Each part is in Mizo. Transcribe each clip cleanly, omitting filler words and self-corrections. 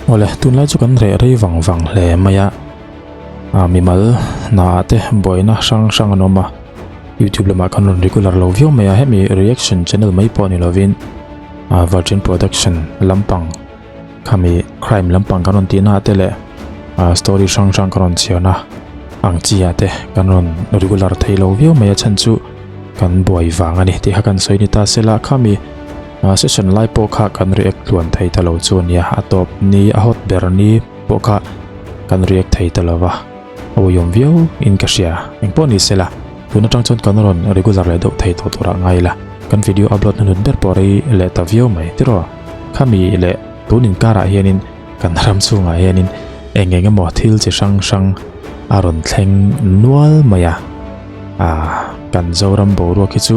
Awle, tunlai chu kan reh rei vang vang hle mai a, ah mimal hna te buaina hrang hrang an awm a, youtube lamah khan rawn regular lo viau mai a, hemi reaction channel mai pawh ni lovin ah virgin production lampang khami crime lampang kan rawn tihna ah te leh ah story hrang hrang kan rawn chhiarna ang chi ah te kan rawn regular thei lo viau mai a chhan chu kan buai vang a ni tih kha kan sawi ni ta sela khami ah session lai pawh kha kan react tluan thei ta lo chu a nia a tawp ni a hot ber ni pawh kha kan react thei ta lo va a uiawm viau in ka hria engpawh ni sela tun atang chuan kan rawn regular leh deuh thei tawh turah ngai ila kan video upload hnu hnut ber pawh rei leh ta viau mai tiraw khami leh tun inkarah hianin kan ram chhungah hianin eng eng emaw thil chi hrang hrang a rawn thleng nual mai a ah kan Zoram boruak hi chu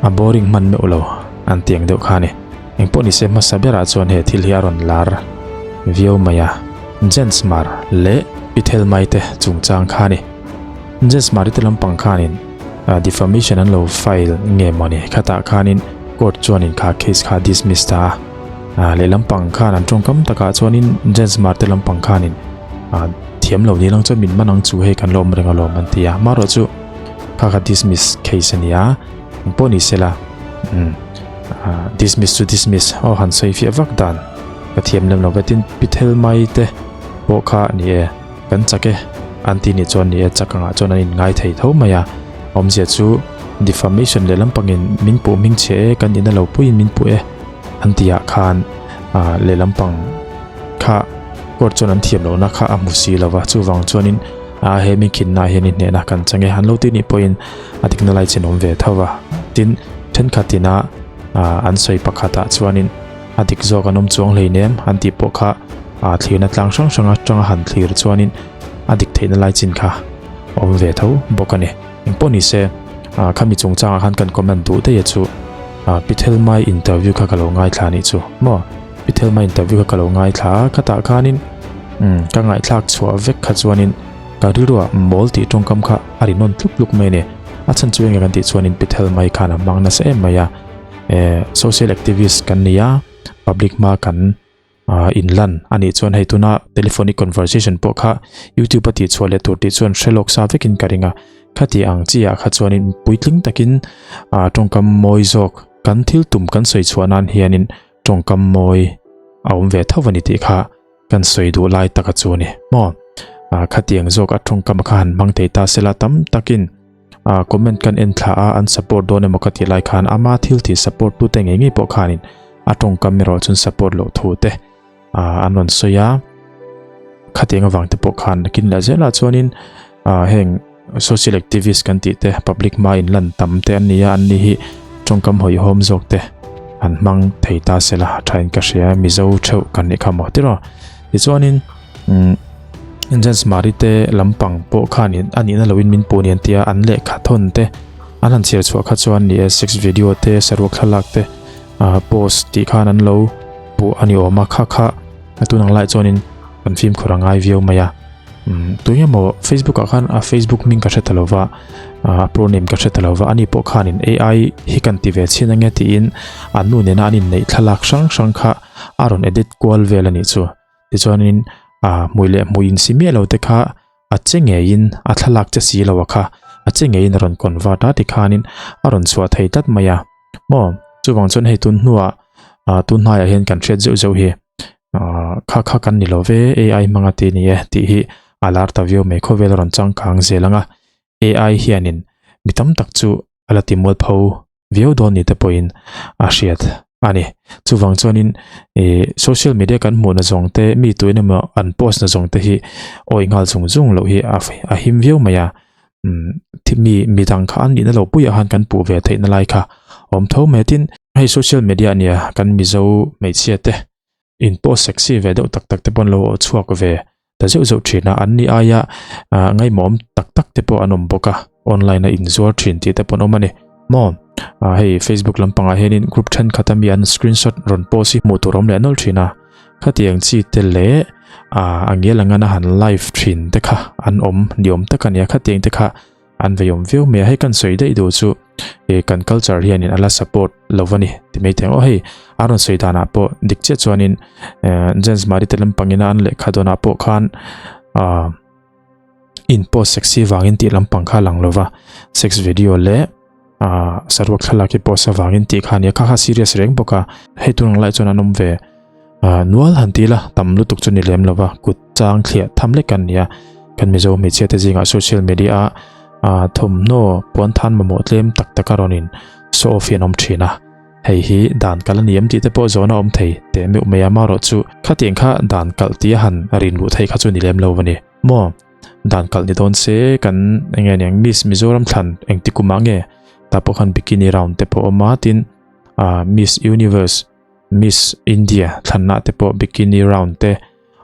a boring hman meuh lo an ti ang deuh kha a ni. Engpawh ni se hmasa berah chuan he thil hi a rawn lar viau mai a, Jens Mar leh Pi Thelmai te chungchang kha a ni. Jens Mari te lampang khanin defamation an lo file nge mawni khatah khanin court chuanin kha case kha dismiss ta a, leh lampang khan an tawngkam takah chuanin Jens Mar te lampang khanin thiam lo ni lang chuan min man ang chu hei kan la awm reng alawm an ti a, amaherawhchu kha kha dismiss case a ni a, engpawh ni sela umm dismiss chu dismiss aw han sawi fiah vak dan ka thiam lem lo ve tin pi thel mai te pawh kha ni e kan chak e an ti nih chuan ni e chak angah chuan an in ngai thei tho mai a awmzia chu defamation leh lampangin min puh hming chhe e kan ina lo puiin min puh e an tih ah khan ah leh lampang kha court chuan an thiam lohna kha a hmu si lova chuvang chuanin a he mi khinna hian i hnehna kan chang e an lo ti nih pawhin a dikna lai chin awm ve tho va tin thenkhat ina an sawi pakhatah chuanin a dik zawk an awm chuang hleinem an tih pawh kha a thlirna tlang hrang hrang atanga han thlir chuanin a dik theihna lai chin kha awm ve tho bawk a ni engpawh ni se khami chungchangah khan kan comment duh daih a chu Pi Thelmai interview kha ka lo ngaithla anih chu maw Pi Thelmai interview kha ka lo ngaithla a khatah khanin umm ka ngaihthlak chhuah vek kha chuanin ka rilruah mawl tih tawngkam kha a ri nawn tluk tluk mai a ni a chhan chu enge kan tih chuanin Pi Thelmai khan a hmang nasa em mai a eh social activist kan ni a public hma kan ah inlan a nih chuan hei tuna telephonic conversation pawh kha youtube a tih chhuah leh tur tih chuan hre lawk sa vekin ka ring a khati ang chi ah kha chuanin puitling takin ah tawngkam mawi zawk kan thil tum kan sawi chhuah nan hianin tawngkam mawi a awm ve tho a ni tih kha kan sawi duh lai taka chu a ni maw ah khatiang zawk a tawngkam kha han hmang thei ta sela tam takin ah comment kan en thla a an support dawn emaw ka tih lai khan ama thil tih support tu te ngei ngei pawh khanin a tawngkam erawh chuan support loh thu te ah an rawn sawi a khatiang avang te pawh khan kin leh zelah chuanin ah heng social activist kan tih te public hma in lan tam te an ni a an ni hi tawngkam hawihhawm zawk te an hmang thei ta sela a thain ka hria mizo theuh kan nih kha maw tiraw tichuanin umm Jens Mari te lampang pawh khanin a nihna loin min puh ni an tia an lehkha thawn te an han chhiar chhuah kha chuan ni e sex video te saruak thlalak te ah post tih khan an lo puh a ni awm a kha kha a tun ang lai chuanin kan fimkhur a ngai viau mai a umm tunge maw Facebook ah khan a Facebook hming ka hre ta lova ah a pro name ka hre ta lova ani pawh khanin A_I hi kan ti ve chhin ange tiin an nu nena an inneih thlalak hrang hrang kha a rawn edit kual vel a nih chu. Tichuanin ah hmui leh hmui insi miah lo te kha a che ngeiin a thlalak che si lo a kha a che ngeiin a rawn convert a tikhanin a rawn chhuah thei tlat mai a maw chuvang chuan hei tun hnuah ah tun hnaiah hian kan hriat zeuh zeuh hi ah kha kha kan ni lo ve A_I hmanga ti a ni e tih hi a lar ta viau mai khawvel a rawn changkang zel ang a A_I hianin mi tam tak chu a la ti mualpho viau dawn ni te pawhin a hriat a ni. Chuvang chuanin ih social media kan hmuhna zawng te mi tuin emaw an post na zawng te hi awih nghal zung zung loh hi a a him viau mai a umm thi mi midang kha an nihna lo puiah khan kan puh ve theihna lai kha awm tho mai a tin hei social media ania kan mizo hmeichhia te in post sexy ve deuh tak tak te pawh an lo awh chhuak ve ta zeuh zeuh thin a an ni aia ah ngaihmawm tak tak te pawh an awm bawk a online a inzuar thin tih te pawh an awm a ni maw ah hei facebook lampangah hianin group thenkhat ami an screenshot rawn post hi hmuh tur a awm leh nawlh thin a khatiang chi te leh ah a ngial angana han live thin te kha an awm ni awm tak a ni a khatiang te kha. an veiawm viau mai a. Hei kan sawi daih duh chu eh kan culture hianin a la support lo a ni ti mai thei ang aw. Hei a rawn sawi danah pawh dik chiah chuanin eh Jens Mari te lampangin a an lehkha dawnah pawh khan ah in post sexy vangin tih lampang kha a lang lo va, sex video leh ah saruak thlalak hi post avangin tih kha a nia kha kha serious reng bawk a hei tun ang lai chuan an awm ve ah nual han ti ila tam lutuk chu ni lem lo va kut chang thliah tham lek an nia kan mizo hmeichhia te zingah social media a ah thawmhnaw puan than mamawh tlem tak tak a rawn in show off hi an awm thin a hei hi dan kalh a ni em tih te pawh zawhna awm thei teh meuh mai a marawh chu khatiang kha dan kalh tih a han rin luh theih kha chu ni lem lo a ni maw. Dan kalh ni dawn se kan eng nge niang Miss Mizoram thlan engti kumah nge tah pawh khan bikini round te pawh a awm a tin ah Miss Universe Miss India thlanna te pawh bikini round te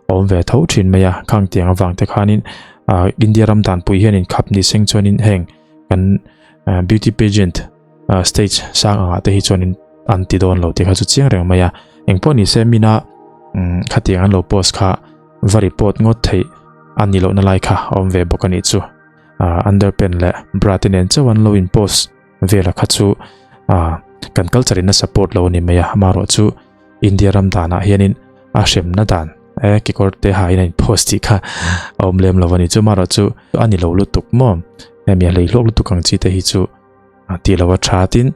a awm ve tho thin mai a khang tiang avang te khanin ah India ram danpui hianin khap ni seng chuanin heng kan beauty pageant ah stage sang angah te hi chuanin an ti dawn lo tih kha chu chiang reng mai a engpawh ni se mina khatiang an lo post kha. Va report ngawt theih a ni lohna lai kha a awm ve bawk a nih chu. Ah underpant leh bra te nen chauh an lo in post vel a kha chu ah kan culture in a support lo a ni mai a, amaherawh chu India ram danah hianin a hremna dan eh kekawr te ha in a in post tih kha a awm lem lo a ni chu, amaherawh chu a ni lo lutuk maw hemi a hleihlawk lutuk ang chi te hi chu tih loh a tha tin.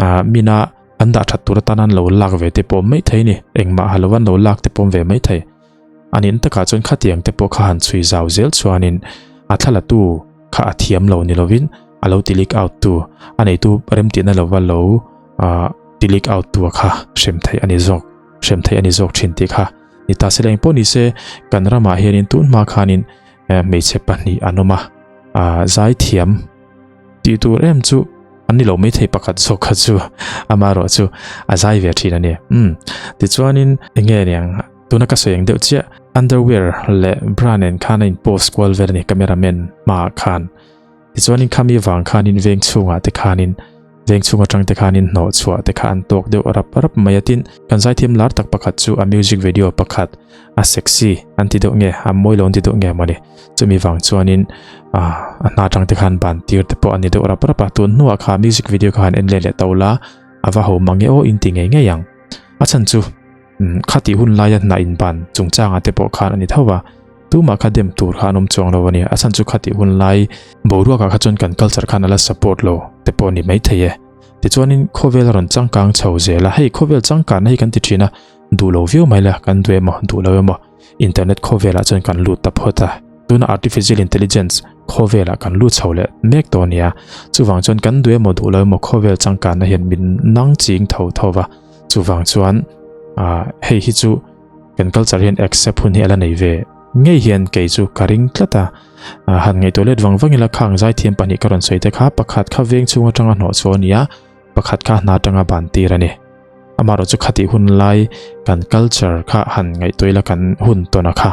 Ah mina an dah that tur atan an lo lak ve te pawh mai thei ni engmah ha lo an lo lak te pawh ve mai thei a nin takah chuan khatiang te pawh kha han chhui zau zel chuanin a thla la tu kha a thiam lo ni lovin a lo ti leak out tu a neitu remtihna lova lo ah ti leak out tu a kha hrem theih a ni zawk hrem theih a ni zawk thin tih kha ni ta se leng pawh ni se kan ramah hianin tun hma khanin hmeichhe pahnih an awm a ah zaithiam Tih tur em chu an ni lo mai thei pakhat zawk kha chu amaherawh chu a zai ve thin a ni. Umm tichuanin enge niang tuna ka sawi ang deuh chiah underwear leh bra nen khan a in post kual vel a ni cameraman hmaah khan. Tichuanin khami vang khanin veng chhungah te khanin veng chhung atang te khanin hnawh chhuah te kha an tawk deuh rap rap mai a tin kan zaithiam lar tak pakhat chu a music video pakhat a sexy an ti deuh nge a mawi lo an ti deuh nge mawni. Chumi vang chuanin ah a hna atang te khan ban tir te pawh a ni deuh rap rap a, tun hnuah kha music video kha han en leh leh to la a va ho mang e aw in ti ngei ngei ang. A chhan chu umm khatih hun laia hna in ban chungchangah te pawh khan a ni tho va, tumah kha dem tur kha an awm chuang lo a ni. A chhan chu khatih hun lai boruakah kha chuan kan culture khan a la support lo te pawh a ni maithei e. Tichuanin khawvel a rawn changkang chho zel a, hei khawvel changkanna hi kan ti thin a, duh lo viau mai la kan duh emaw duh lo emaw internet khawvelah chuan kan lut ta phawt a tuna artificial intelligence khawvelah kan lut chho leh mek tawh ania chuvang chuan kan duh emaw duh lo emaw khawvel changkanna hian min nang ching tho tho va chuvang chuan ah hei hi chu kan culture hian accept hun hi a la nei ve ngei hian kei chu ka ring tlat a han ngaihtuah let vang vang ila khang zaithiam pahnih ka rawn sawi te kha pakhat kha veng chhung atanga hnawh chhuah a ni a pakhat kha hna atanga ban tir a ni. Amaherawh chu khatih hun lai kan culture kha han ngaihtuah ila kan hun tawn a kha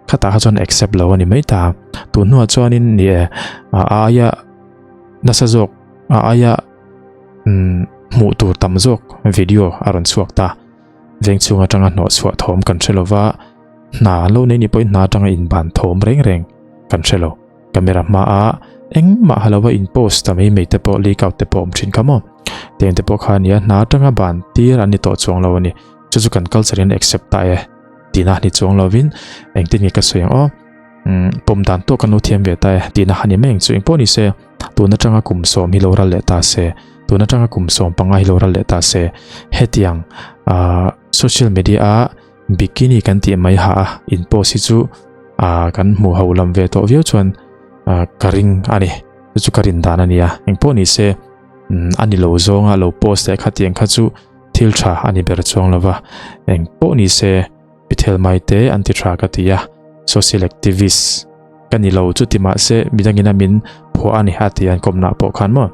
khatah kha chuan accept lo a ni mai ta. Tun hnuah chuanin ni e a aia nasa zawk a aia umm hmuh tur tam zawk video a rawn chhuak ta. Veng chhung atanga hnawh chhuah thawm kan hre lova hna an lo nei ni pawhin hna atanga inban thawm reng reng kan hre lo. Camera hmaa engmah ha lova in post ta mai mai te pawh leak out te pawh awm thin kha maw. Tiang te pawh kha ania hna atanga ban tir an ni tawh chuang lo a ni. Chu chu kan culture in accept ta e tihna ni chuang lovin engtin nge ka sawi ang aw. Umm pawm dan tawk kan lo thiam ve ta e tihna ha ni mai ang chu engpawh ni se tun atanga kum sawm hi lo ral leh ta se tun atanga kum sawm panga hi lo ral leh ta se hetiang ah social media a Bikini kan tih mai ha a in post hi chu ah kan hmu ho lam ve tawh viau chuan ah ka ring a ni chu chu ka rin dan a nia engpawh ni se umm a ni lo zawnga lo post leh khatiang kha chu thil tha a ni ber chuang lo va engpawh ni se Bithel mai te an ti tha ka ti a social activist ka ni lo chu ti mahse midangin a min phuah a ni a ti an kawmna pawh khan maw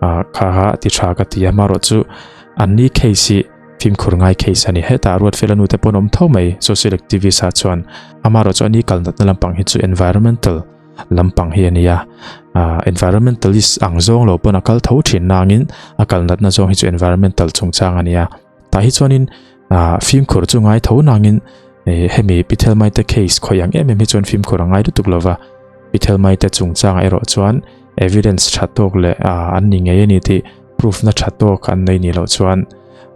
ah kha kha ti tha ka ti a marawh chu an ni case hi fimkhur ngai case a ni hetah Ruatfela nu te pawh an awm tho mai social activist ah chuan amarawh chu ani kal natna lampang hi chu environmental lampang hi a ni a ah environmentalist ang zawng lo pawn a kal tho thin nangin a kal natna zawng hi chu environmental chungchang a ni a tah hi chuanin ah fimkhur chu ngai tho nangin eh hemi Pithelmaite case khawih ang em em hi chuan fimkhur a ngai lutuk lova Pithelmaite chungchangah erawh chuan. evidence tha tawk leh an ni ngei a ni tih proof na tha tawk an nei nih loh chuan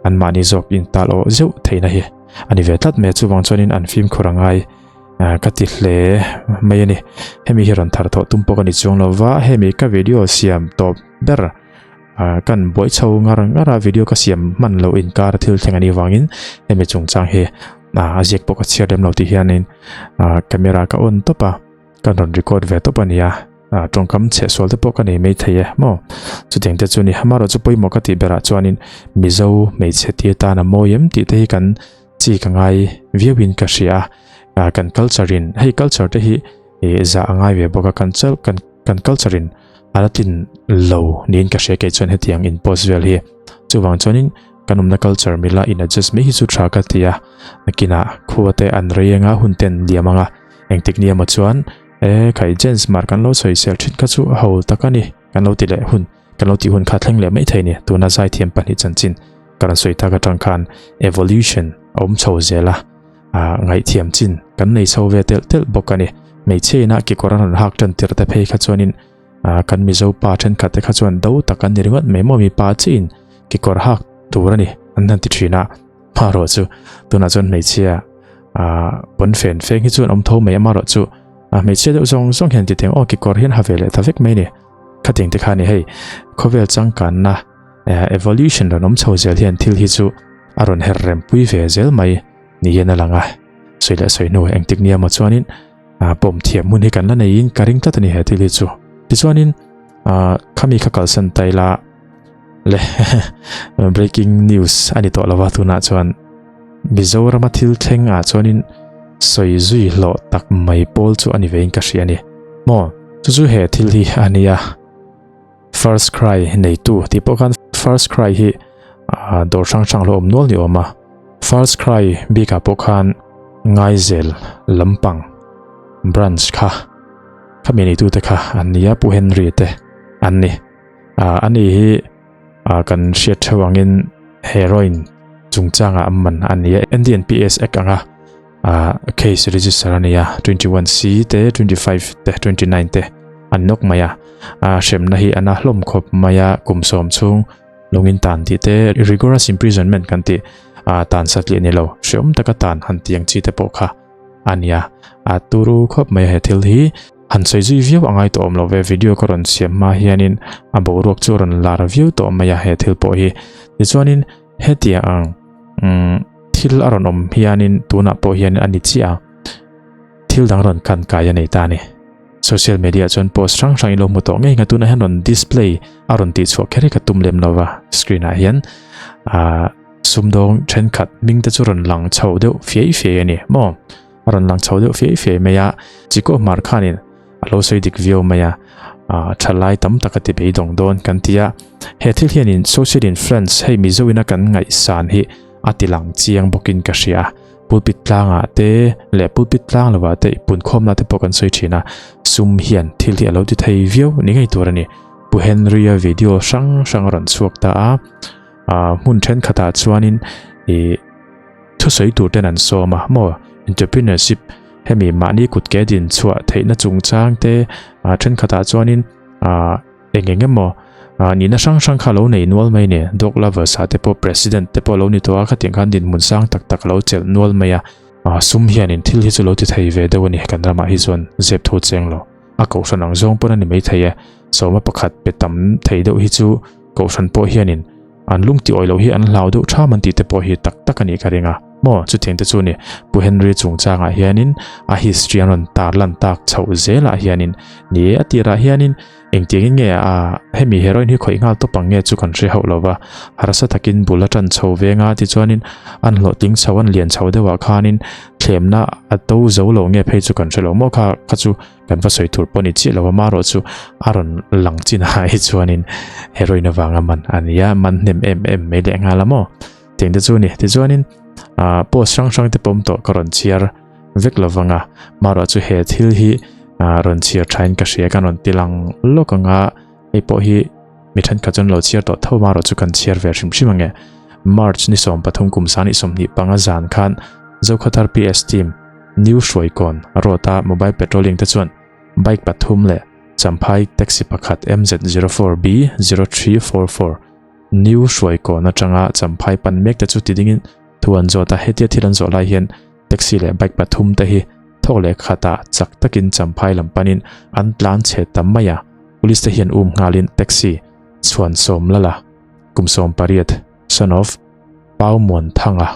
an mahni zawk in tal awh zeuh theihna hi a ni ve tlat mai a chuvang chuanin an fimkhur a ngai ka ti hle mai a ni. Hemi hi rawn thar thawh tum pawh ka ni chuang lo va, hemi ka video siam tawp ber kan buai chho ngar ngar a video ka siam hman loh inkar thil thleng a nih vangin hemi chungchang hi a ziak pawh ka chhiar lem lo tih hianin camera ka on tawp a kan rawn record ve tawp a nia tawngkam chhe sual te pawh ka nei mai thei e maw chutiang te chu ni amaherawhchu pawimawh ka tih berah chuanin Mizo hmeichhe tir tan a mawi em tih te hi kan chi ka ngai viau in ka hria a kan culture in hei culture te hi zah a ngai ve bawk a kan kan kan culture in a la tlin lo niin ka hria kei chuan hetiang in post vel hi chuvang chuanin kan awmna culture mila in adjust mai hi chu tha ka ti a nakinah khua te an rei anga hun ten liam anga engtik ni emaw chuan e khai gents mar kan lo sawi sel thin kha chu ho tak a ni kan lo ti leh hun kan lo tih hun kha thleng leh mai thei ni tuna zaithiam pahnih chanchin ka rawn sawi tak atang khan evolution a awm chho zel a ah ngaihthiam chin kan nei chho ve telh telh bawk a ni hmeichhe ina kekawr an rawn hak tan tir te phei kha chuanin ah kan mizo pa thenkhat te kha chuan do tak an ni ringawt mai maw mipa chiin kekawr hak tur a ni an han ti thin a hmarawh chu tunah chuan hmeichhia ah pawnfen feng hi chuan awm tho mai amarawh chu ah hmeichhia deuh zawng zawng hian ti teng aw kekawr hian ha ve leh ta vek mai a ni khatiang te kha a ni hei khawvel changkanna evolution rawn awm chho zel hian thil hi chu a rawn her rem pui ve zel mai ni hian a lang a sawi leh sawi hnu engtik nia maw chuanin pawm thiam hun hi kan la neiin ka ring tlat a ni he thil hi chu tichuanin khami kha kalsan ta ila le breaking news a ni tawh lova tunah chuan Mizorama thil thleng ah chuanin sawi zui hlawh tak mai pawl chu a ni vein ka hria a ni maw chu chu he thil hi a nia. First Cry neitu tih pawh khan First Cry hi ah dawr hrang hrang lo awm nual ni awm a. First Cry bikah pawh khan Ngaizel lampang branch kha khami neitute kha an ni a, Pu Henry te an ni. Ah ani hi ah kan hriat theuh angin heroin chungchangah an man a ni a, NDNPS Act anga ah case register a ni a 21 C te 25 te 29 te an nawk mai a ah hremna hi a na hlawm khawp mai a kum sawm chhung lungin tan tih te rigorous imprisonment kan tih ah tan satliah ni lo hreawm taka tan han tih ang chi te pawh kha a ni a a turu khawp mai a he thil hi han sawi zui viau a ngai tawh awm lo ve video ka rawn siam hma hianin a boruak chu a rawn lar viau tawh mai a he thil pawh hi tichuanin hetiang ang umm thil a rawn awm hianin tunah pawh hian a ni chiah a thil dang rawn kan kai a nei ta a ni social media chuan post hrang hrang in lo hmu tawh ngei nga tunah hian rawn display a rawn tih chhuah kher hi ka tum lem lova screen ah hian ah sumdawng thenkhat hming te chu rawn lang chho deuh fiai fiai a ni maw a rawn lang chho deuh fiai fiai mai a chikaw hmar khanin a lo sawi dik viau mai a ah thalai tam tak a ti beidawng dawn kan ti a he thil hianin social influence hei mizo ina kan ngaihsan hi a ti lang chiang bawkin ka hria pulpit tlangah te leh pulpit tlang lovah te punkhawmna te pawh kan sawi thin a sum hian thil hi a lo ti thei viau ni ngei tur a ni Pu Henry-a video hrang hrang a rawn chhuak ta a ah hmun thenkhatah chuanin ih thusawi tur ten an sawm a maw entrepreneurship hemi mahni kut ke din chhuah theihna chungchang te ah thenkhatah chuanin ah eng eng emaw ah nihna hrang hrang kha lo nei nual mai a ni dog lovers ah te pawh president te pawh lo ni tawh a khatiang khan dinhmun sang tak tak a lo chelh nual mai a ah sum hianin thil hi chu lo ti thei ve deuh a ni kan ramah hi chuan zep thu cheng lo a kohhran ang zawng pawn a ni maithei e sawma pakhat pe tam thei deuh hi chu kohhran pawh hianin An lung ti awih loh hi an hlau deuh tham an tih te pawh hi tak tak a nih ka ring a. Maw, chutiang te chu ni, Pu Henry chungchangah hianin a history an rawn tar lan tak chhoh zelah hianin ni e, a tirah hianin engtiangin nge a hemi heroin hi khawih nghal tawp ang nge chu kan hre hauh lo va, harsa takin bul a tan chho veng a tichuanin an hlawhtling chho an lian chho deuhah khanin thlemna a to zo lo nge phei chu kan hre lo maw kha kha chu Kan va sawi tur pawh ni chiah lo a marawh chu a rawn lang chin ah hi chuanin heroin avanga man a ni a, man hnem em em mai leh nghal a maw tiang te chu a ni. Tichuanin ah post hrang hrang te pawm tawh ka rawn chhiar vek lo vang a, marawh chu he thil hi ah rawn chhiar thain ka hria kan rawn ti lang lawk ang a, hei pawh hi mi thenkhat chuan lo chhiar tawh tho marawh chu kan chhiar ve hrim hrim ang e. March ni 13 kum 2025 zan khan Zokhathar PS team New Hruaikawn road-a mobile patrolling te chuan bike pathum leh Champhai taxi pakhat MZ04B 0344 New Hruaikawn atanga Champhai pan mek te chu ti dingin thu an zawt a, hetia thil an zawh lai hian taxi leh bike pathum te hi thawk leh khatah chak takin Champhai lam panin an tlan chhe ta mai a, police te hian um nghalin taxi chhuan sawm lala kum 18 son of Pau Muanthanga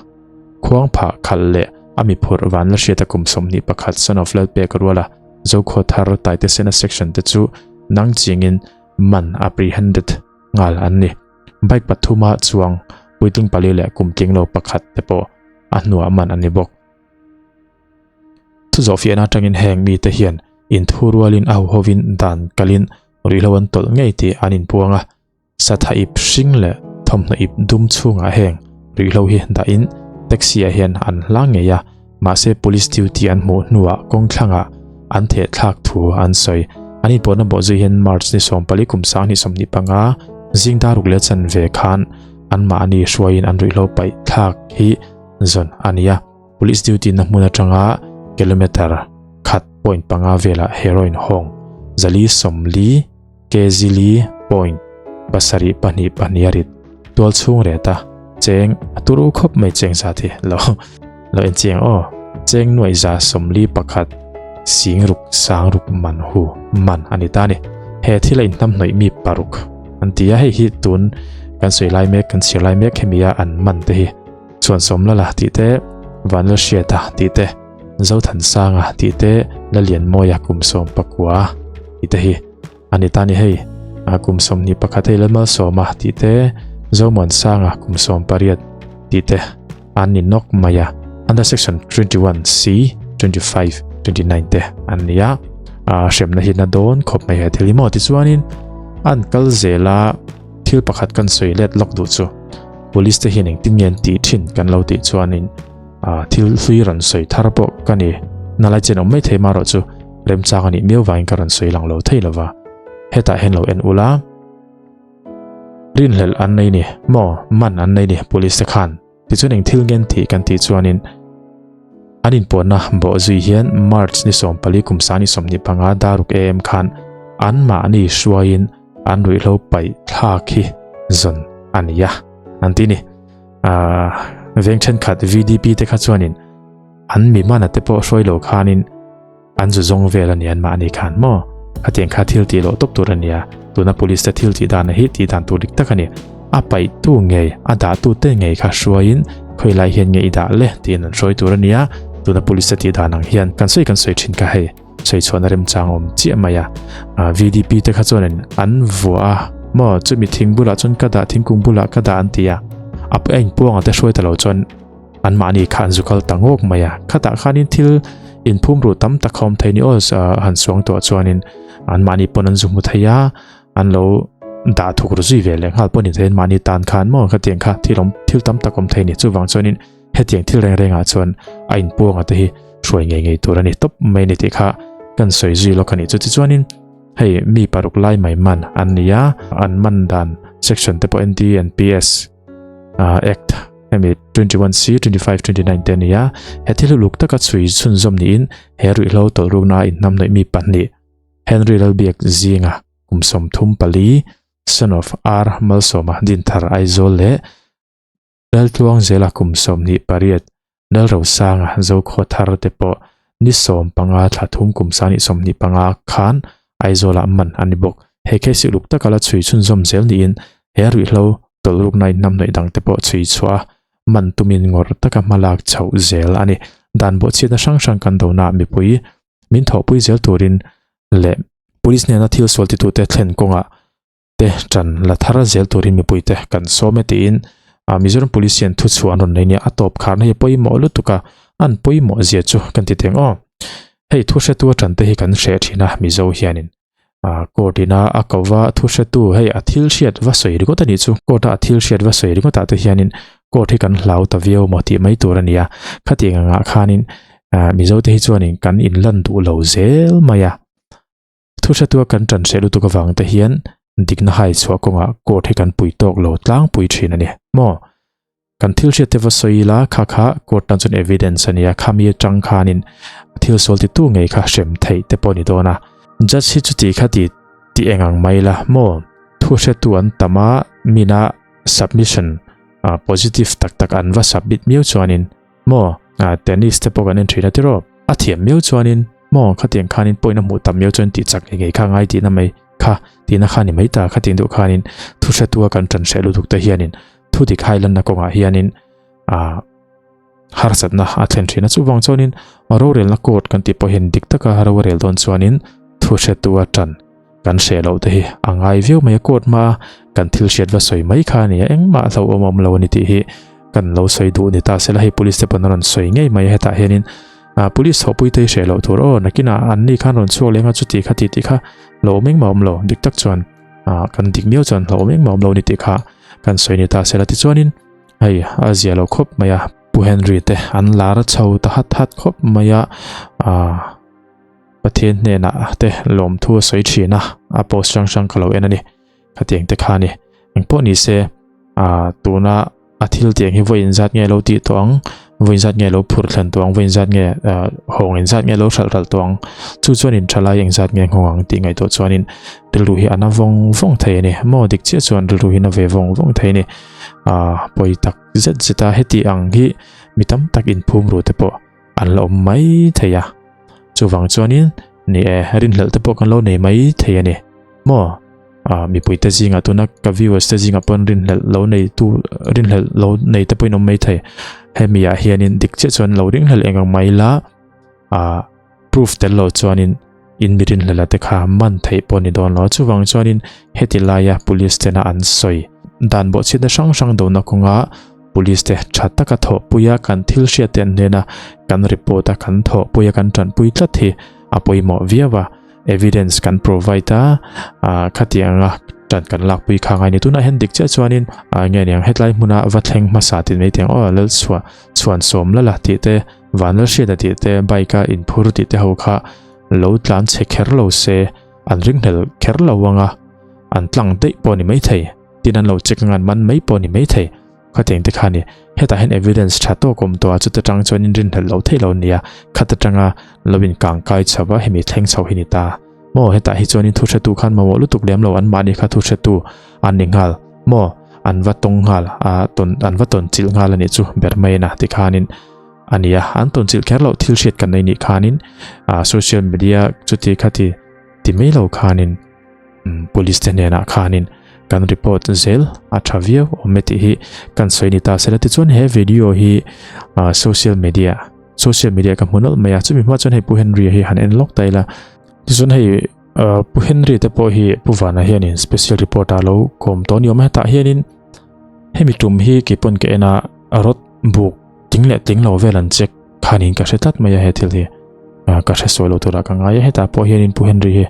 khuang phah khalh leh a mi phurh van la hriata kum 21 son of Lalpek ruala Zokhua thar Taitesena section te chu nang chingin man apprehended nghal an ni. Bike pathuma chuang puitling pali leh kum tlinglo pakhat te pawh a hnuah man an ni bawk. Thuzawhfiahna atangin heng mite hian inthu rualin a huhovin dan kalin ruihhlo an tawlh ngei tih an inpuang a. Satha ip hring leh thawmhnaw ip dum chhungah heng ruihhlo hi dahin taxi ah hian an hlang ngei a, mahse police duty an hmuh hnuah kawng thlangah an theh thlak thu an sawi. An inpawhna bawhzui hian March ni 14 kum 2025 zing dar ruk leh chanve khan anmahni hruaiin an ruihhlo paih thlak hi zawn a ni a. Police duty na hmun atanga kilometre khat point panga velah heroin hawng zali sawmli Kezili point pasarih pahnih pahnih a rit tual chhung ret a cheng a turu khawp mai cheng zat hi lo lo en chiang aw cheng nuaih za sawmli pakhat sing ruk sang ruk man hu man a ni ta a ni he thil a inhnam hnawih mi paruk an ti a hei hi tun kan sawi lai mek kan chhiar lai mek hemi a an man te hi chuan sawmlala tih te Vanlalhriata tih te Zothansanga tih te Lalianmawia kum sawm pakua tih te hi a ni ta ni hei a kum 21 hei Lalmalsawma tih te Zomuansanga kum 18 tih te an ni nawk mai a under section 21 c 25 29 te an ni a a hremna hi na dawn khawp mai he thil hi maw tichuanin an kal zela thil pakhat kan sawi let lawk duh chu police te hian engtin nge an tih thin kan lo tih chuanin a thil hlui rawn sawi thar pawh ka ni na lai chen awm mai thei marawh chu remchang a nih miau vangin ka rawn sawi lang lo thei lova hetah hian lo en ula rinhlelh an nei ni maw man an nei ni police te khan tichuan eng thil ngen tih kan tih chuanin an inpuanna bawh zui hian March ni 14 kum 2025 daruk am khan an mahni hruaiin an ruihhlo paih thlak hi zawn a ni a an ti ni veng thenkhat VDP te kha chuanin an mi mana te pawh hruai lo khanin an zu zawng vel a ni an mahni khan maw khatiang kha thil tih loh tawp tur a nia tuna police te thil tih dan hi tih dan tur dik tak a ni a paih tu ngei a dah tu te ngei kha hruaiin khawi lai hian nge i dah le tiin an hruai tur a nia tuna police te tih dan ang hian kan sawi kan sawi thin kha hei sawi chhuahna remchang awm chiah mai a VDP te kha chuanin an vuah a maw chumi thing bulah chuan ka dah thingkung bulah ka dah an ti a a inpuanga te hruai ta lo chuan an mahni kha an zu kal ta ngawk mai a khatah khanin thil inphum ru tam tak a awm thei ni aw han suang tawh chuanin an mahni pawn an zu hmu thei a an lo dah thuk ru zui ve leh nghal pawh ni thei an mahni tan khan maw khatiang kha thil awm thil tam tak awm thei ni chuvang chuanin hetiang thil reng rengah chuan a inpuanga te hi hruai ngei ngei tur a ni tawp mai ni tih kha kan sawi zui lawk a ni chu tichuanin hei mi paruk lai mai man an ni a an man dan section te pawh NDNPS Act hemi 21C 25 29 te a ni a he thil uluk taka chhui chhunzawm niin he ruihhlo tawlhrukna a inhnamhnawih mi pahnih Henry Lalbiak zinga kum 34 son of R Malsawma Dinthar Aizawl leh Laltluang zela kum 28 Lalrosanga Zokhua thar te pawh ni 15 thla thum kum 2025 khan Aizawlah man a ni bawk. He case hi uluk taka la chhui chhunzawm zel niin he ruihhlo tawlhrukna inhnamhnawih dang te pawh chhui chhuah a man tumin ngawrh taka hma lak chhoh zel a ni. Dan bawhchhiatna hrang hrang kan donaah mipui min thawhpui zel turin leh police hnena thil sual titute thlen kawngah te ṭan la thar zel turin mipuite kan sawm e tiin Mizoram Police hian thuchhuah an rawn nei nia a tawp kharna hi pawimawh lutuk a an pawimawh zia chu kan ti teng aw hei thu hretu a ṭan te hi kan hreh ṭhin a Mizo hianin court ina a ko va thu hretu hei a thil hriat va sawi ringawt a nih chu court a a thil hriat va sawi ringawt ah te hianin court hi kan hlau ta viau maw tih mai tur a ni a khatiang angah khanin Mizo te hi chuanin kan inlan duh lo zel mai a. Thu hretua kan ṭan hreh lutuk avang te hian dikna hai chhuah kawngah court hi kan pui tawk lo tlangpui thin a ni. Maw? Kan thil hriat te va sawi ila kha kha court tan chuan evidence a nia, khami atang khanin thil sual titu ngei kha hrem theih te pawh a ni dawn a. Judge hi chuti khati ti eng ang mai la maw? Thu hretu an tam a, mina submission positive tak tak an va submit miau chuanin maw tennis te pawh kan en thin a tiraw? A thiam miau chuanin maw khatiang khanin point a hmuh tam miau chuan tih chak ngei ngei kha ngai tihna mai kha tihna kha ni mai ta khatiang deuh khanin thu hretu a kan tan hreh lutuk te hianin thu dik hai lanna kawngah hianin ah harsatna a thlen thin a chuvang chuanin rorelna court kan tih pawh hian dik taka rorel dawn chuanin thu hretu a tan kan hreh loh te hi a ngai viau mai a court hmaa kan thil hriat va sawi mai kha a ni a engmah hlauhawm a awm lo a ni tih hi kan lo sawi duh ni ta sela hei police te pawn a rawn sawi ngei mai a hetah hianin ah police thawhpui te hi hreh loh tur aw nakinah an ni khan rawn chhuak leng a chuti kha tih tih kha lo awm engmah awm lo dik tak chuan ah kan dik miau chuan hlauhawm engmah awm lo a ni tih kha kan sawi ni ta sela tichuanin hei a zia lo khawp mai a Pu Henry te an lar chho ta hat hat khawp mai a ah. Pathian hnenah te lawmthu a sawi thin a, a post hrang hrang ka lo en a ni. Khatiang te kha a ni. Engpawh ni se, ah tuna a thil tiang hi vawi inzat nge lo tih tawh ang, vawi inzat nge lo phurh thlen tawh ang, vawi inzat nge ah hawng inzat nge lo hralh hralh tawh ang, chu chuan in thalai engzat nge nghawng ang tih ngaihtuah chuanin rilru hi a na vawng vawng thei a ni. Maw dik chiah chuan rilru hi na ve vawng vawng thei a ni. Ah pawi tak zet zet a heti ang hi mi tam tak inphum ru te pawh an la awm mai thei a chuvang chuanin ni e rinhlelh te pawh kan lo nei mai thei a ni maw ah mipui te zingah tuna ka viewers te zingah pawn rinhlelh lo nei tu rinhlelh lo nei te pawhin awm mai thei hemi ah hianin dik chiah chuan lo ringhlelh eng ang mai la ah proof tel lo chuanin in mi rinhlelh te kha man theih pawh ni dawn lo chuvang chuanin heti laia police tena an sawi dan bawhchhiatna hrang hrang dona kawnga Police te tha taka thawhpuia kan thil hriat te an hnena kan report a kan thawhpuia kan tanpui tlat hi a pawimawh viau a, evidence kan provide a, ah khatianga tan kan lakpui kha ngai ni. Tunah hian dik chiah chuanin ah nge niang hetlai hmuna va thleng hmasa tih mai teng aw Lalchhuah chhuan sawm lala tih te Vanlalhriata tih te bike a inphur tih te ho kha lo tlan chhe kher lo se an ringhlel kher lo anga an tlang daih pawh ni maithei. Tin an lo check anga an man mai pawh a ni maithei. Khatiang te kha a ni. Hetah hian evidence tha tawk awm tawh a, chuta tang chuan in rinhlelh lo theih lo a nia. Khat atanga lo in kang kai chho va, hemi thleng chho hi ni ta. Maw hetah hi chuan in thu hretu khan mamawh lutuk lem lo, anmahni kha thu hretu an ni nghal. Maw an va tawng nghal a, tawn an va tawn chilh nghal a nih chu ber mai a ti khanin a ni a. An tawn chilh kher loh thil hriat kan nei nih khanin ah social media chuti khati ti mai lo khanin. Police te hnenah khanin kan report zel a tha viau awm e tih hi kan sawi ni ta sela tichuan he video hi social media social media ka hmu nawlh mai a chumi hma chuan hei Pu Henry hi han en lawk ta ila tichuan hei Pu Henry te pawh hi Pu Vana hianin special report a lo kawm tawh ni awm a hetah hianin hemi tum hi keipawn ka en a rod buk tling leh tling lo vel an check khanin ka hre tlat mai a he thil hi ka hre sawi lo turah ka ngai a hetah pawh hianin Pu Henry hi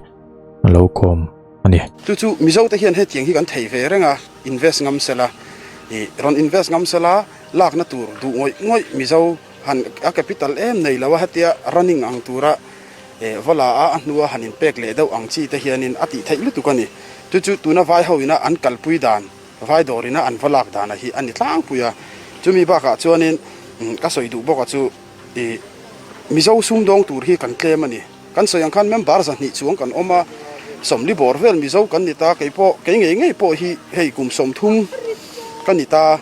a lo kawm a ni. Chu chu Mizo te hian hetiang hi kan thei ve reng a, invest ngam sela, ih rawn invest ngam sela lakna tur duh ngawih ngawih Mizo han a capital em nei lo a hetia running ang tura eh va la a a hnua han inpek leh deuh ang chi te hianin a tih theih lutuk a ni. Chu chu tuna vai ho ina an kalpui dan, vai dawr ina an va lak dana hi a ni tlangpui a. Chumi bakah chuanin ka sawi duh bawk a chu ih Mizo sumdawng tur hi kan tlem a ni. Kan sawi ang khan member 200 chuang kan awm a, 40 bawr vel Mizo kan ni ta, kei pawh, kei ngei ngei pawh hi hei kum 30 ka ni ta,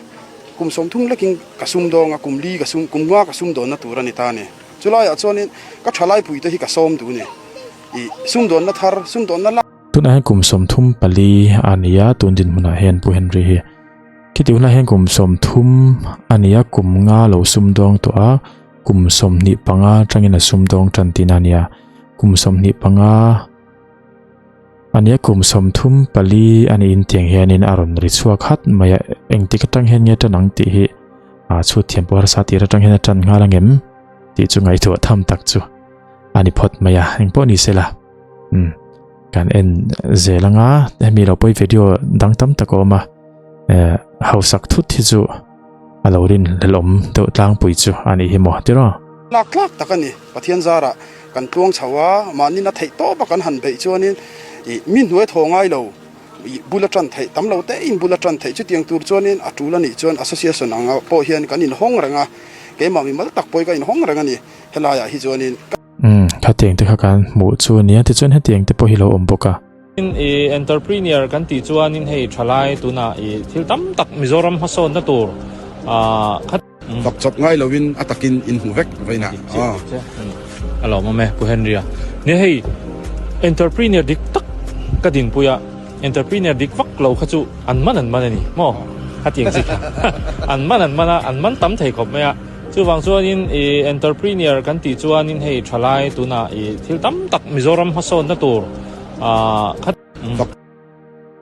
kum 30 lekin ka sumdawng a, kum li ka sum, kum nga ka sumdawnna tur a ni ta a ni. Chulaiah chuanin ka thalaipui te hi ka sawm duh ni. Ih, sumdawnna thar, sumdawnna lak. Tunah hian kum 34 a ni a, tun dinhmunah hian Pu Henry hi khiti hunah hian kum 30 a ni a, kum nga lo sumdawng tawh a, Kum 25 atangin a sumdawng tan tihna a nia. Kum 25 a nia kum 34 a niin tiang hianin a rawn ri chhuak hat mai a. Engtik atang hian nge tan ang tih hi a chhut thiam pawh harsa tir atang hian a tan nghal ang em tih chu ngaihtuah tham tak chu a ni phawt mai a. Engpawh ni sela umm kan en zel anga hemi lo pawi video dang tam tak a awm a eh hausak thut hi chu. A lo rin hlelawm deuh tlangpui chu a nih hi maw tiraw? Lak tlak tak a ni. Pathian zarah kan tluang chho a, mahni na theih tawp a kan han beih chuanin ih mi hnuai thaw ngai lo ih bul a tan theih tam lo te in bul a tan theih chutiang tur chuanin a tul a nih chuan association anga pawh hian kan inhawng reng a, keimah mimal tak pawhin ka inhawng reng a ni helaiah hi chuanin ka. Umm khatiang te kha kan hmuh chu a nia tichuan hetiang te pawh hi lo awm bawk a. I entrepreneur kan tih chuanin hei thalai tunah i thil tam tak Mizoram hmasawnna tur khat. Fak chawp ngai loin a takin in hmu vek vain a. A lawmawm e Pu Henry-a. Nia hei entrepreneur dik tak ka dinpui a, entrepreneur dik vak lo kha chu an man an man a ni maw? Khatiang chi kha an man an man a, an man tam thei khawp mai a. Chuvang chuanin i entrepreneur kan tih chuanin hei thalai tunah i thil tam tak Mizoram hmasawnna tur khat.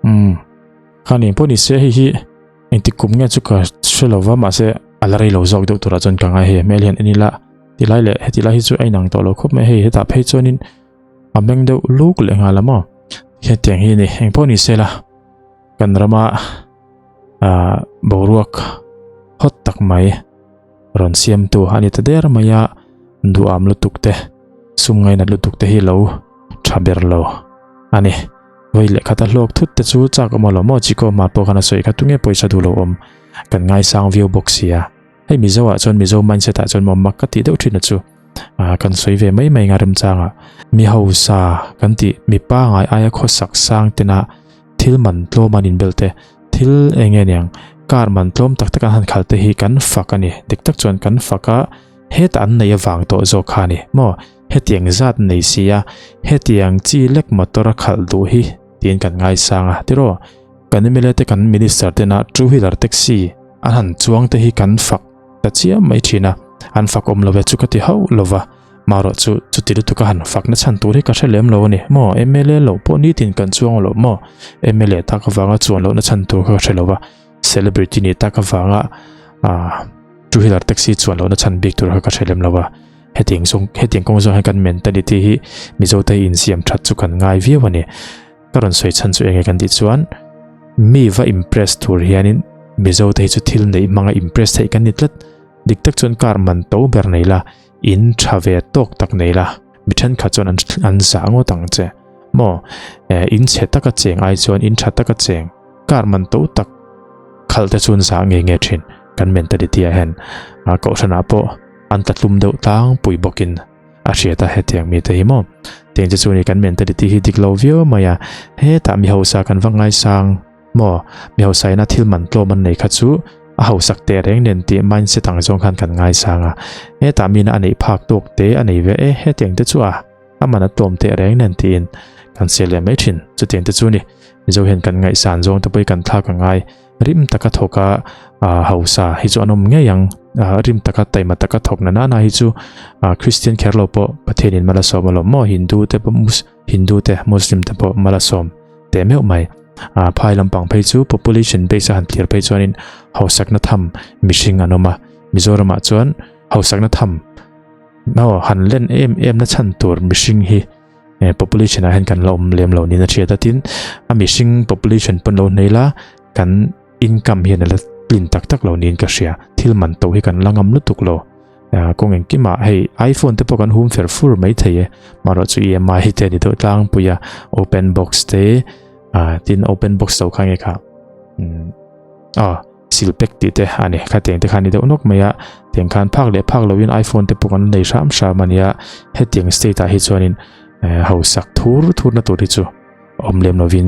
Umm khani pawh ni se hei hi engtik kum nge chu ka hre lo va mahse a la rei lo zawk deuh turah chuan ka ngai hei hmel hian en ila tilai leh heti lai hi chu a inang tawh lo khawp mai hei hetah phei chuanin a meng deuh luk leh nghal a maw hetiang hi a ni engpawh ni se la kan rama ah boruak hot tak mai rawn siamtu a ni ta der mai a duham lutuk te sum ngainat lutuk te hi lo tha ber lo a ni. Vawi leh khat a hlawk thut te chu chak awm alawm aw Chiko hma pawh khan a sawi kha tunge pawisa duh lo awm kan ngaisang viau bawk sia. Hei Mizo ah chuan Mizo mindset ah chuan maw mak ka tih deuh thin a chu ah kan sawi ve mai mai nga remchang ah mi hausa kan tih mi pangai aia khawsak sang tena thil man tlawm an inbel te thil eng nge niang car man tlawm tak tak an han khalh te hi kan fak a ni dik tak chuan kan fak a hetah an nei avang tawh zawk kha a ni maw. Hetiang zat nei si a, hetiang chi lek motor a khalh duh hi tiin kan ngaisang a, tiraw? Kan mla te kan minister tena two wheeler taxi an han chuang te hi kan fak ta chiam mai thin a, an fak awm lo ve chu ka ti hauh lo va, marawh chu chuti lutuk a han fak na chhan tur hi ka hre lem lo a ni maw, mla loh pawh nitin kan chuang lo maw, mla tak avanga chuan lohna chhan tur kha ka hre lo va. Celebrity ni tak avanga ah two wheeler taxi chuan lohna chhan bik tur kha ka hre lem lo a, hetiang zawng hetiang kawng zawng hian kan mentality hi Mizo te hi insiam that chu kan ngai viau a ni. Ka rawn sawi chhan chu enge kan tih chuan mi va impress tur hianin Mizo te hi chu thil neih hmanga impress theih kan ni tlat, dik tak chuan car man to ber nei la, in tha ve tawk tak nei la, mi thenkhat chuan an an zah ngawt ang che maw, eh in chhe taka cheng ai chuan in tha taka cheng. Car man to tak khalh te chuan zah nge nge thin kan mentality ah hian a kohhran ah pawh an tla tlum deuh tlangpui bawkin a hriat a hetiang mi te hi maw tiang te chu ni kan mentality hi dik lo viau mai a hetah mi hausa kan va ngaisang maw mi hausa ina thil man tlawm an nei kha chu a hausak teh reng nen tih mindset ang zawng khan kan ngaisang a hetah mi ina a neih phak tawk te a nei ve e hetiang te chu a. A man a tlawm teh reng nen tiin kan sel leh mai thin. Chutiang te chu ni, Mizo hian kan ngaihsan zawng te pawh hi kan thlak a ngai. Rim taka thawk a hausa hi chu an awm ngei ang. Rim taka taima taka thawk na nana hi chu Kristian kher lo pawh Pathianin mal a sawm alawm maw? Hindu te pawh Hindu te Muslim te pawh mal a sawm teh meuh mai. Phai lampang phei chu population base a han thlir phei chuanin hausakna tham mihring an awm a. Mizoramah chuan hausakna tham Aw han len em em na chhan tur mihring hi eh population ah hian kan la awm lem lo niin a hriat a tin a mihring population pawn lo hnei la kan income hian a la tlin tak tak lo niin ka hria thil man to hi kan la ngam lutuk lo ah kawng engkimah hei iphone te pawh kan hum fer fur mai thei e marawh chu emi hi te a ni deuh tlangpui a open box te ah tin open box lo kha nge kha umm aw. Silpek tih te a ni. Khatiang te kha a ni deuh nawk mai a, tiang khan phak leh phak loin iPhone te pawh kan nei hram hram a nia. Hetiang state ah hi chuanin hausak thur thur na tur hi chu awm lem lovin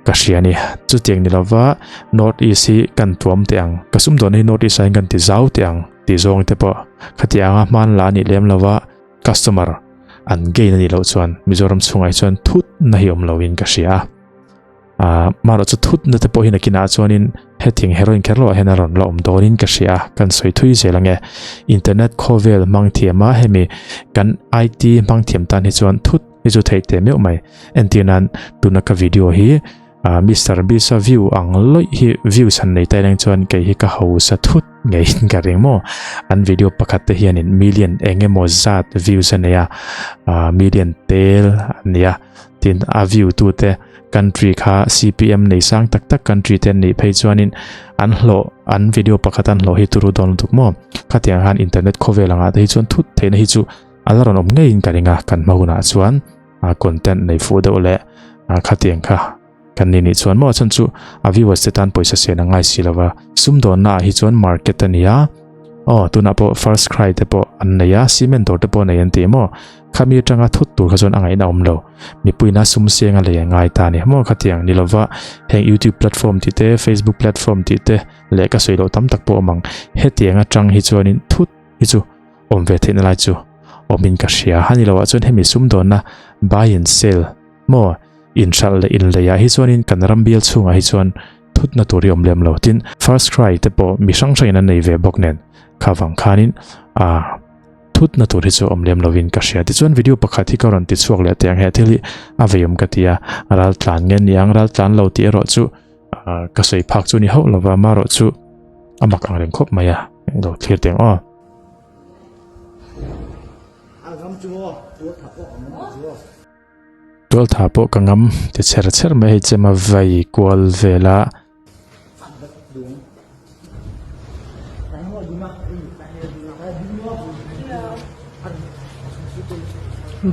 ka hria a ni. Chutiang ni lova North East hi kan tuam teh ang, ka sumdawnna hi North East ah hian kan ti zau teh ang tih zawng te pawh khatianga hman la a nih lem lova customer an gain a nih loh chuan Mizoram chhungah hi chuan thut na hi awm loin ka hria a. Ah, marawh chu thut na te pawh hi nakinah chuanin hetiang heroin kher loah hian a rawn la awm dawnin ka hria a, kan sawi thui zel ange. Internet khawvel hmang thiam a, hemi kan IT hmang thiam tan hi chuan thut hi chu theih teh meuh mai. Entir nan tuna ka video hi ah Mister Beast a view ang lawih hi views han nei ta ileng chuan kei hi ka hausa thut ngeiin ka ring maw. An video pakhat te hianin million eng emaw zat views a nei a, ah million tel a nia. Tin a view tute country kha CPM nei sang tak tak country te an nih phei chuanin an hlawh an video pakhat an hlawh hi turu dawn lutuk maw khatiang khan internet khawvel angah te hi chuan thut theihna hi chu a la rawn awm ngeiin ka ring a kan hma hunah chuan a content nei fuh deuh leh a khatiang kha kan ni nih chuan maw chhan chu a viewers te tan pawisa sen a ngai si lova sumdawnna ah hi chuan market a ni a. Aw tunah pawh first cry te pawh an nei a, cement dawr te pawh nei an ti maw? Khami atanga thut tur kha chuan a ngaihna awm lo. Mipuiin a sum siang a lei a ngai ta a ni maw? Khatiang ni lova heng youtube platform tih te, facebook platform tih te leh ka sawi loh tam tak pawh awm ang. Hetiang atang hi chuanin thut hi chu awm ve theihna lai chu awmin ka hria. A ni loah chuan hemi sumdawnna buy and sell maw inhralh leh inleiah hi chuanin kan ram bial chhungah hi chuan thutna tur hi awm lem lo. Tin, first cry te pawh mi hrang hrangin an nei ve bawk nen kha vang khanin ah thutna tur hi chu awm lem lovin ka hria. Tichuan video pakhat hi ka rawn ti chhuak leh teh ang he thil hi a veiawm ka ti a, ral tlan nge ni ang ral tlan lo tih erawh chu ah ka sawi phak chu ni hauh lova marawh chu a mak ang reng khawp mai a, lo thlir teh ang aw. Tualtha pawh ka ngam ti chher chher mai hei chem a vai kual vel a.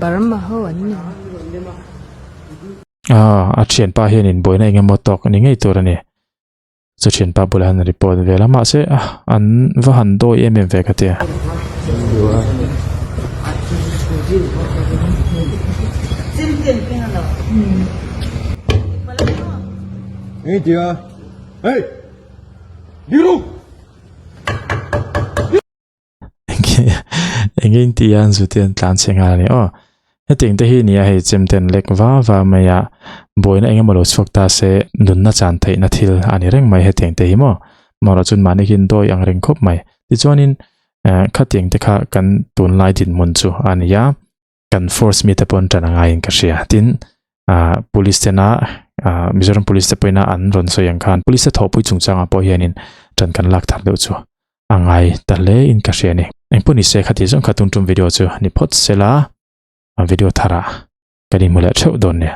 Burma ho an ni. Ah a thianpa hianin buaina eng emaw tawk ni ngei tur a ni. Chu thianpa bulah hian report vel a mahse an va han dawi em em ve ka tia. Enge in tih a an zut hian tlan chhe nghal a ni aw. Hetiang te hi nia hei chemten lek va va mai a buaina eng emaw lo chhuak ta se nunna chan theihna thil a ni reng mai hetiang te hi maw. Marawh chuan mahni hian dawi ang reng khawp mai. Tichuanin eh khatiang te kha kan tunlai dinhmun chu a ni a. Kan force mite pawh an tan a ngaiin ka hria. Tin ah police tena ah Mizoram police te pawhin a an rawn sawi ang khan police te thawhpui chungchangah pawh hianin tan kan lak thar deuh chu a ngai ta hle in ka hria a ni. Engpawh ni se khati zawng kha tum tum video chu ni phawt sela video tharah kan inhmu leh theuh dawn nia.